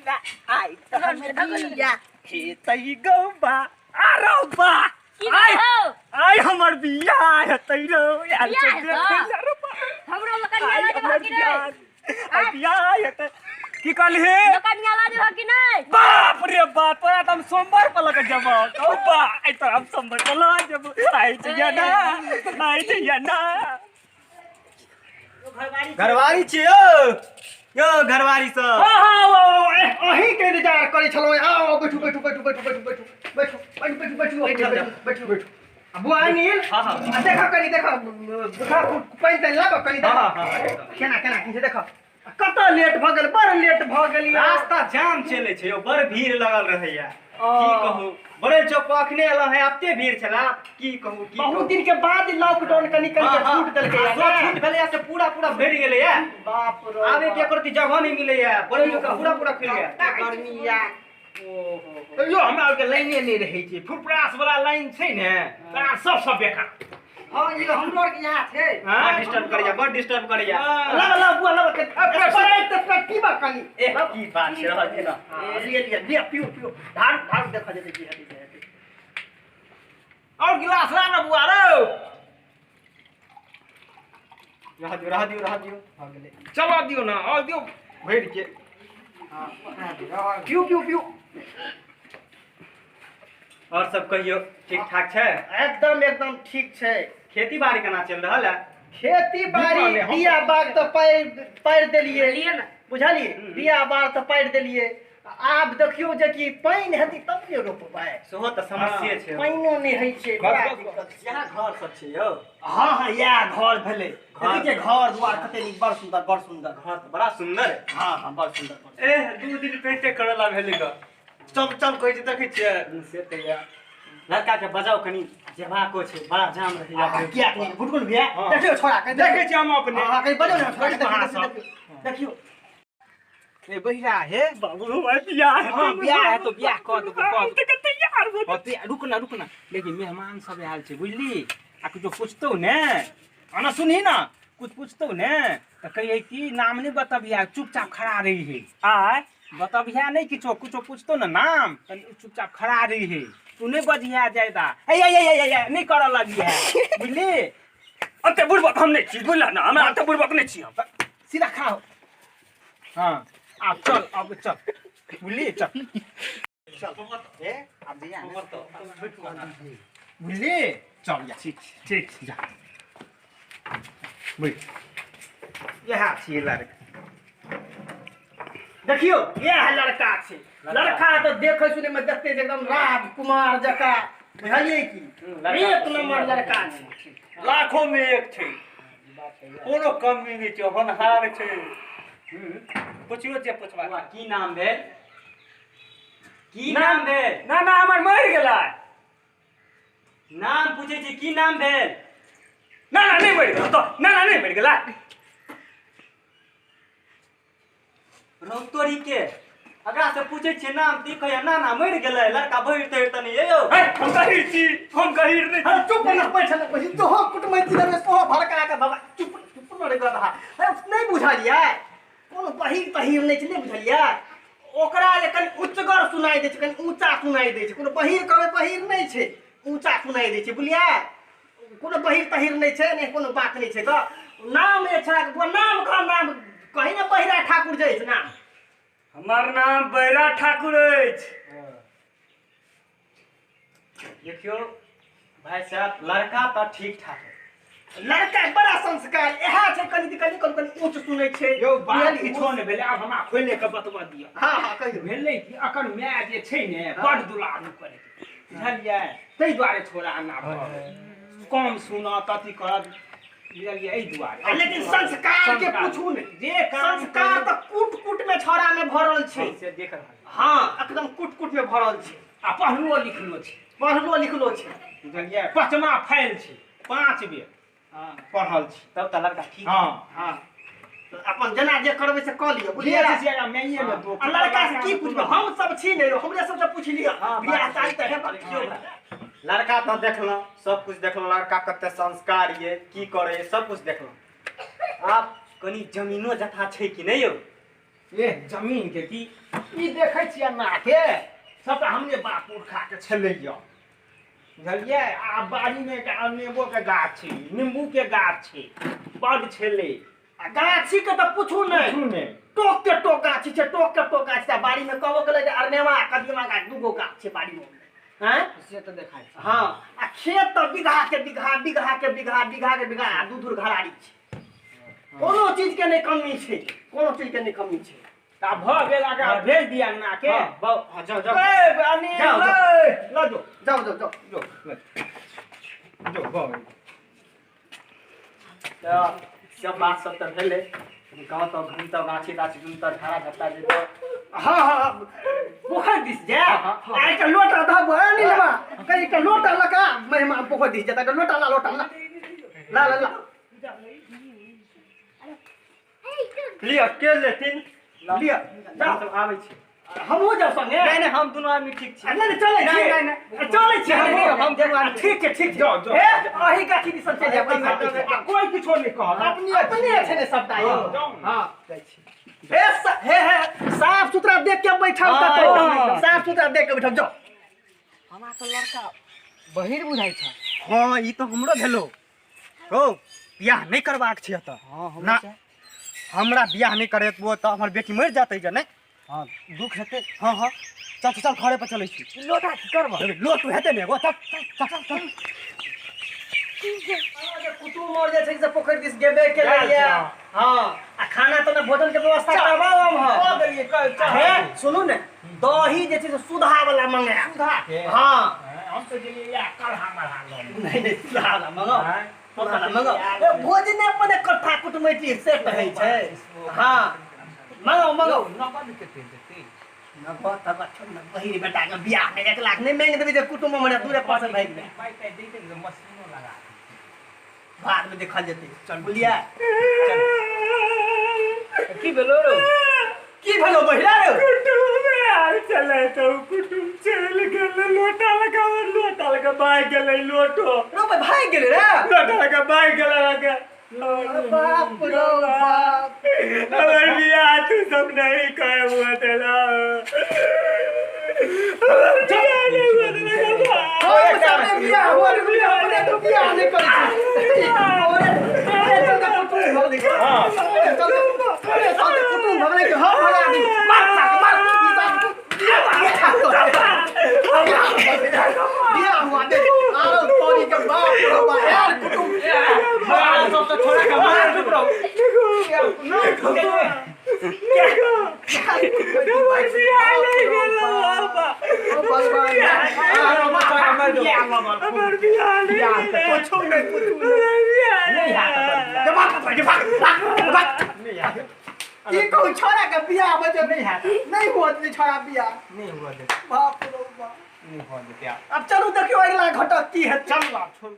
ला आइ त हमर बिया हेतै गौ बा आरो बा की आइ हो आइ हमर बिया हेतै रौ आयल बियाह छै हेतौ? देखै ला रो बा हमरो लकनिया आइ लऽ हमर जेबह कि बिया नहि आइ बिया हेतै की कहलिही लकनिया लऽ जेबह कि नहि बाप रे बाप तोरा तऽ हम सोमवार पर लऽ कऽ जेबौ कहू बा आइ तोरा हम सोमवार पर लऽ जेबौ आइ जइया ना आइ जइया ना घरवारी छी यौ यौ घरवारी सब हाँ हाँ अहीं के इंतजार करै छलहुँ आउ आउ बैठू बैठू बैठू बैठू बैठू बैठू बैठू बैठू बैठू बैठू बैठल जाउ। बैठू बैठू आ बुआ अनिल हाँ, हाँ। आ देखऽ कनी देखऽ देखऽ पानि तानि लाबऽ कनी हाँ, देखऽ हाँ, हाँ, एकदम। केना केना की छै देखऽ आ कतऽ लेट भऽ गेल बड़ लेट भऽ गेल यौ। रास्ता जाम चले छै यौ बड़ भीड़ लगल रहैया ओ। की कहू बड़े चौक पर अखने एलहुँ हैं एते भीड़ छला की कहू की बहुत कहू दिन के बाद लॉकडाउन कनी कनी के हाँ, हाँ। छूट देलकै आ, सब छूट भेलैया से पूरा पूरा भरि गेलैया बाप रे आबे के एको रत्ती जगह नहीं मिलैया बड़े चौक पूरा पूरा खुलि गेल गर्मी या ओहो यो हमरा आरके लाइने नहि रहै छै फुरफुरास वाला लाइन छै ने तकरा सबसँ बेकार हाँ ई हमरो आर के यहाँ छै बड़ डिस्टर्ब करैया बड़ डिस्टर्ब करैया लग लग बुआ लग स्प्राइट तस्प्राइट पीबा कनी ए की बात छै रहल छै ना हाँ, लिए लिए लिए पियो पियो धान धान देखा जेतै की हेतै से हेतै। और गिलास ला ना बुआ रौ रह दियौ रह दियौ रह दियौ भऽ गेलै चला दियौ ना और दियौ भरि के पियो पियो पियो और सब कहियौ ठीक ठाक छै एकदम एकदम ठीक छै खेती बाड़ी केना चलि रहल है खेती बाड़ी दीपा ने हम- बिया बाग तऽ पारि पारि देलियै लिअ ने बुझलियै बिया बाग तऽ पारि देलियै आब देखियौ जे कि पानि हेतै तब ने रोपबै सेहो तऽ समस्ये छै पानिओ नहि होइ छै बड़ा बस, बस। दिक्कत छै। यहाँ घर सब छै यौ हाँ हाँ इएह घर भेलै देखै छियै घर दुआर कते नीक बड़ सुन्दर बड़ सुन्दर घर तऽ बड़ा सुन्दर है हाँ हाँ बड़ सुन्दर बड़ सुन्दर। ए 2 दिन पेटे करला भेलै ग चल चल कहै छै देखै छियै से तऽ यऽ लड़का के बजाउ कनी जेबाको छै बड़ा जाम रहैया आ, किया नहि गुटगुन भैया हाँ। देखियौ छोड़ा कनि देखै छी हम अपने हाँ कनि बजाउ ने छोड़ा के अहाँ देखियौ, सब। देखियौ देखियौ ए बहिरा हे बाबू हमर बियाह हेतै हाँ बियाह है तो बियाह कऽ देबो कऽ हम तऽ कते तैयार भऽ होते रुक ना रुक ना लेकिन मेहमान सब आयल छै बुझली आ कुछो पूछतौ ने आना सुनही ना कुछ पूछतौ ने तऽ कहिए कि नाम नहि बतबिया चुपचाप खड़ा रही है आय बतबिया नहि किछो कुछो पूछतौ ने नाम तऽ चुपचाप खड़ा रही है तू नहि बजिया जायदा ए ए ए ए ए नहि करऽ लगिहे बुझली अते बुड़बक हम नहि छी बुझल ना हमरा अते बुड़बक नहि छी हम सीधा खड़ा हो हाँ आब चल अब चल बुझली चल चल ए आब जइया ने बुझली चल जा ठीक ठीक जा बुझ इएह छियै लड़का देखियौ इएह लड़का छै लड़का तऽ देखै सुनै मे देखते जे एकदम राजकुमार जकाँ बुझलियै की एक नंबर लड़का छै लाखों में एक छै कोनो कमी नहि छै होनहार छै पुछियो जे पुछबा बौआ, की नाम भेल की नाम भेल ना ना हमर मरि गेलै नाम पूछै छी की नाम भेल ना ना नहि मरि गेल तो ना ना नहि मरि गेलै रौतोरी के अकरा से पूछै छियै नाम तऽ ई कहैया ना ना मरि गेलै लड़का बहिर तहिर तऽ नहि यौ हे, हम गहीर छी हम गहीर नहि अरे चुप न बैठल बहिन तोहो कुटमैती देबै सोहो भड़का के बाबा चुप चुप न रे गधा अरे नहि बुझलियै कोनो बहिर तहिर नहि छै नहि बुझलियै ओकरा जे कनि उच्चगर सुनाइ दै छै कनि ऊँचा सुनाइ दै छै कोनो बहिर कहबै बहिर नहि छै ऊँचा सुनाइ दै छै बुझलियै कोनो बहिर तहिर नहि छै नहि कोनो बात नहि छै तऽ नाम जे छै नाम कह नाम कही ने बहिरा ठाकुर जे अछि नाम हमर नाम बैरा ठाकुर अछि देखियौ भाई साहब लड़का तऽ ठीक ठाक है लड़का के बड़ा संस्कार इएह छै कनि कनि कनि कनि ऊँच सुनै छै यौ बात बुझलियै? किछो नहि भेलै आब हमरा खोले के बतबऽ दिअ हाँ हाँ कहियौ भेलै कि अकर माय जे छै ने बड दुलारू करै बुझलियै ताहि दुआरे छोड़ा एना भऽ गेल। कम सुनत अथी करत बुझलियै एहि दुआरे आ लेकिन संस्कार के पूछू ने जे काम संस्कार तऽ कूट कूट में छौड़ा में भरल छै से देख रहल हाँ एकदम कूट कूट में भरल छै आ पढ़लो लिखलो छै पढ़लो लिखलो छै बुझलियै पचमा फाइल छै 5 बेर पढ़ल छी तब तऽ लड़का ठीक हाँ हाँ तऽ अपन जेना जे करबै से कऽ लिअ बुझलियै बुझलियै से एकरा माइए मे दोख आ लड़का से की पूछबै हम सब छी ने हमरे सबसे पूछ लिअ हाँ, बियाह बात शादी तऽ हेबे देखियौ लड़का तऽ देखलहुँ सब कुछ देखलहुँ लड़का कते संस्कार ये की करे सब कुछ देखलहुँ आब कनी जमीनो जथा छै कि नहि यौ ए जमीन के की ई देखै छियै नाके सबटा हमरे बाप पुरखा के छलैया बुझलियै। आ बाड़ी में नेबो के गाछ छै, नींबू के गाछ छै, बड छलै। आ गाछी के तऽ पूछू नहि, पूछू नहि। टोक के टोक गाछी छै, टोक के टोक गाछ छै। बाड़ी में कहबो केलै जे अरनेवा कदीमा गाछ दूगो गाछ छै बाड़ी में। हैं से तऽ देखाइ छै। हाँ, आ खेत तऽ बीघा के बीघा, बीघा के बीघा, बीघा के बीघा, आ दू दूर घरारी छै। कोनो चीज के नहि कमी छै, कोनो चीज के नहि कमी छै। तऽ आब भऽ गेल, आगा भेज दिया अंगना के। हाँ, हाँ, जाओ जाओ। ए, अनिल, जाओ, जाओ। ए, लऽ जो। जाओ जाओ जाओ। जो, लऽ जो, भऽ गेल। तऽ सब बात सब तऽ भेलै, गाँव तऽ घुमतऽ, गाछी ताछी घुमतऽ, झाड़ा झपटा जेतऽ। हाँ हाँ, पोखर दिस जा। आ एकटा लोटा धब अनिलवा, कहीं एकटा लोटा लगा मेहमान पोखर दिस जाता, एकटा लोटा ला, लोटा ला ला ला ला लिअ के लेथिन लिअ। हम सब आबै छी। हमहूँ जाउ संगे? नहि नहि, हम दुनू आदमी ठीक छी। नहि नहि, चलै छी। नहि, नहि, चलै छी। नहि, नहि, हम दुनू आदमी ठीक छै, ठीक छै। जाउ, जाउ। हे, अही गाछी दिसन चलि जायब। आ कोई किछो नहि कहत। अपने अपने छै ने सबटा यौ। जाउ ने। हाँ। जाइ छी। हे हे हे, साफ सुथरा देख के बैठल हाँ, कतौ। हाँ। साफ सुथरा देख के बैठल जाउ। हमरा तऽ लड़का बहिर बुझाइ छै। हाँ, ई तऽ हमरो भेलो हौ, बियाह नहि करबाक छै एतऽ। हाँ, हमरो ना। छै। हमरा बियाह नहि करेतबो तऽ हमर बेटी मरि जेतै जे नहि। हाँ, दुख हेतै। हाँ हाँ, चल चल घरे पर चलै छी। लोटा की करबऽ? लोट हेतै ने एगो, चल चल चल चल। कुटुम और जे छै से पोखरि दिस गेबे केलैया। हाँ, आ खाना तऽ भोजन के व्यवस्था करबाउ हम। कऽ देलियै, चल। हे सुनू ने, दही जे छै से सुधा वाला मंगायब। सुधा के? हाँ। हम तऽ गेलियै इएह कढ़ा मढ़ा लऽ लेबै। नहीं नहीं, सुधा वाला मंगाउ। आँय? सुधा वाला मंगाउ। ए, भोजने मने कट्ठा कुटमैती से कहै छै। हाँ, मंगाउ मंगाउ। नगद कते देतै? नगद तगद छोड़ ने, बहिर बेटा के बियाह में 1 लाख नहीं मांगि देबै जे कुटुम्ब हमरा दूरे पास भागि जाय। पाइ ताइ दैतै ने तऽ मशीनो लगा देतै। बाद में देखल जेतै। चल बुझलियै? की भेलो रौ? की भेलो बहिरा रौ? कुटुम्ब आयल छलै तऽ ओ कुटुम्ब चलि गेलै, लोटा लगा लोटा लगा भागि गेलै लोटो। रौ भाई भागि गेलै रे? लोटा लगा भागि गेलै लगा। बाप रौ बाप। हमर बियाह तू सब नहीं कहे हुआ तेरा। हमर बियाह नहीं हुआ तेरा। हम सब ने बियाह हुआ रे, अपने तो बियाह नहीं करै छी। तोरे चलते कुटुम्ब भऽ गेलै। तोरे चलते, तोरे चलते कुटुम्ब भऽ गेलै कि हम भगा दी। मार साक, मार, ई साक। बियाह हुआ दे। आरो तोरी के बाप रो बाप, यार कुटुम्ब। मार सब तऽ छोड़ा के मार, चुप रहो। हमर बियाह नहीं भेल बाबा। ओ भगवान। आरो बच्चा के मारि दो। हमर बियाह नहीं भेल। पूछू नहीं, पूछू नहीं। हमर बियाह नहीं जे भाग, भाग, भाग, भाग, भाग। की कहू, छोड़ा के बियाह बजे नहि हैत। नहीं हुआ दे छोड़ा बियाह। नहि हुआ दे। बाप रो बाप। नहि हुआ दे। अब चलू देखियो अगला घटक की हेतै। चल आब छोड़।